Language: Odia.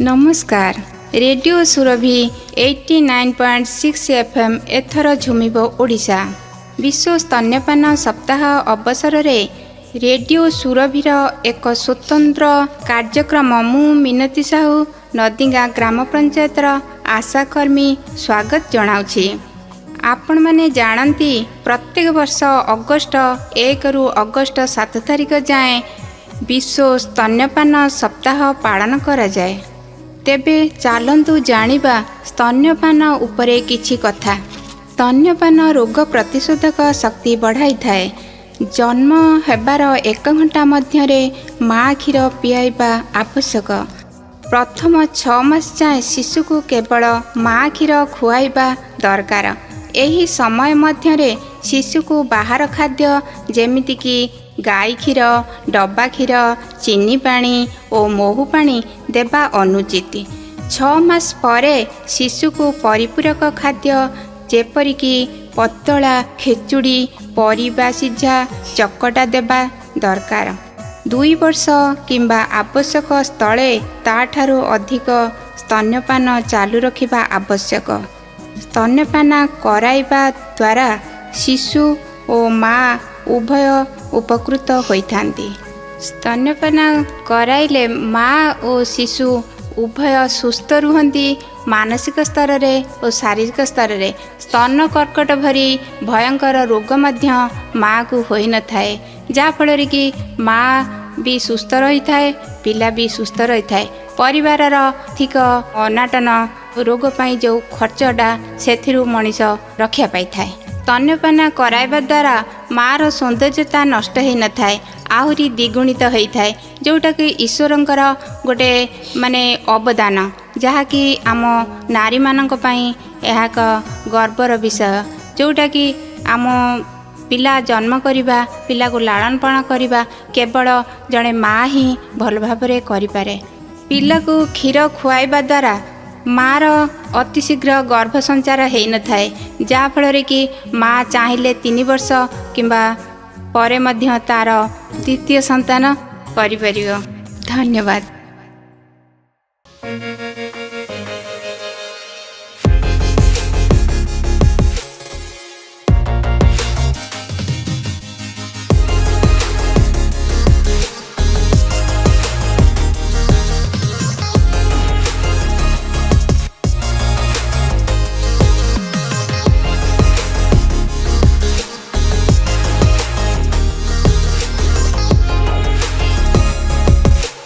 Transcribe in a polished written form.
ନମସ୍କାର। ରେଡ଼ିଓ ସୁରଭି 89.6 FM, ଏଥର ଝୁମିବ ଓଡ଼ିଶା। ବିଶ୍ୱ ସ୍ତନ୍ୟପାନ ସପ୍ତାହ ଅବସରରେ ରେଡ଼ିଓ ସୁରଭିର ଏକ ସ୍ୱତନ୍ତ୍ର କାର୍ଯ୍ୟକ୍ରମ। ମୁଁ ମିନତୀ ସାହୁ, ନଦୀଗାଁ ଗ୍ରାମ ପଞ୍ଚାୟତର ଆଶାକର୍ମୀ, ସ୍ୱାଗତ ଜଣାଉଛି। ଆପଣମାନେ ଜାଣନ୍ତି, ପ୍ରତ୍ୟେକ ବର୍ଷ ଅଗଷ୍ଟ 1ରୁ ଅଗଷ୍ଟ 7 ତାରିଖ ଯାଏଁ ବିଶ୍ୱ ସ୍ତନ୍ୟପାନ ସପ୍ତାହ ପାଳନ କରାଯାଏ। ତେବେ ଚାଲନ୍ତୁ ଜାଣିବା ସ୍ତନ୍ୟପାନ ଉପରେ କିଛି କଥା। ସ୍ତନ୍ୟପାନ ରୋଗ ପ୍ରତିଶୋଧକ ଶକ୍ତି ବଢ଼ାଇଥାଏ। ଜନ୍ମ ହେବାର ଏକ ଘଣ୍ଟା ମଧ୍ୟରେ ମା କ୍ଷୀର ପିଆଇବା ଆବଶ୍ୟକ। ପ୍ରଥମ 6 ମାସ ଯାଏଁ ଶିଶୁକୁ କେବଳ ମା କ୍ଷୀର ଖୁଆଇବା ଦରକାର। ଏହି ସମୟ ମଧ୍ୟରେ ଶିଶୁକୁ ବାହାର ଖାଦ୍ୟ, ଯେମିତିକି ଗାଈ କ୍ଷୀର, ଡବା କ୍ଷୀର, ଚିନି ପାଣି ଓ ମହୁ ପାଣି ଦେବା ଅନୁଚିତ। 6 ମାସ ପରେ ଶିଶୁକୁ ପରିପୂରକ ଖାଦ୍ୟ, ଯେପରିକି ପତଳା ଖେଚୁଡ଼ି, ପରିବା ସିଝା, ଚକଟା ଦେବା ଦରକାର। 2 ବର୍ଷ କିମ୍ବା ଆବଶ୍ୟକ ସ୍ଥଳେ ତା'ଠାରୁ ଅଧିକ ସ୍ତନ୍ୟପାନ ଚାଲୁ ରଖିବା ଆବଶ୍ୟକ। ସ୍ତନ୍ୟପାନ କରାଇବା ଦ୍ୱାରା ଶିଶୁ ଓ ମା ଉଭୟ ଉପକୃତ ହୋଇଥାନ୍ତି। ସ୍ତନ୍ୟପାନ କରାଇଲେ ମା ଓ ଶିଶୁ ଉଭୟ ସୁସ୍ଥ ରୁହନ୍ତି, ମାନସିକ ସ୍ତରରେ ଓ ଶାରୀରିକ ସ୍ତରରେ। ସ୍ତନ କର୍କଟ ଭଳି ଭୟଙ୍କର ରୋଗ ମଧ୍ୟ ମାଆକୁ ହୋଇନଥାଏ, ଯାହାଫଳରେ କି ମା ବି ସୁସ୍ଥ ରହିଥାଏ, ପିଲା ବି ସୁସ୍ଥ ରହିଥାଏ। ପରିବାରର ଆର୍ଥିକ ଅନାଟନ, ରୋଗ ପାଇଁ ଯେଉଁ ଖର୍ଚ୍ଚଟା, ସେଥିରୁ ମଣିଷ ରକ୍ଷା ପାଇଥାଏ। ସ୍ତନ୍ୟପାନ କରାଇବା ଦ୍ୱାରା ମାଆର ସୌନ୍ଦର୍ଯ୍ୟତା ନଷ୍ଟ ହୋଇନଥାଏ, ଆହୁରି ଦ୍ୱିଗୁଣିତ ହୋଇଥାଏ, ଯେଉଁଟାକି ଈଶ୍ୱରଙ୍କର ଗୋଟେ ମାନେ ଅବଦାନ, ଯାହାକି ଆମ ନାରୀମାନଙ୍କ ପାଇଁ ଏହା ଏକ ଗର୍ବର ବିଷୟ, ଯେଉଁଟାକି ଆମ ପିଲା ଜନ୍ମ କରିବା, ପିଲାକୁ ଲାଳନ ପାଳନ କରିବା କେବଳ ଜଣେ ମା ହିଁ ଭଲ ଭାବରେ କରିପାରେ। ପିଲାକୁ କ୍ଷୀର ଖୁଆଇବା ଦ୍ୱାରା ମାଆର ଅତି ଶୀଘ୍ର ଗର୍ଭ ସଞ୍ଚାର ହେଇନଥାଏ, ଯାହାଫଳରେ କି ମା ଚାହିଁଲେ 3 ବର୍ଷ କିମ୍ବା ପରେ ମଧ୍ୟ ତା'ର ଦ୍ୱିତୀୟ ସନ୍ତାନ କରିପାରିବ। ଧନ୍ୟବାଦ।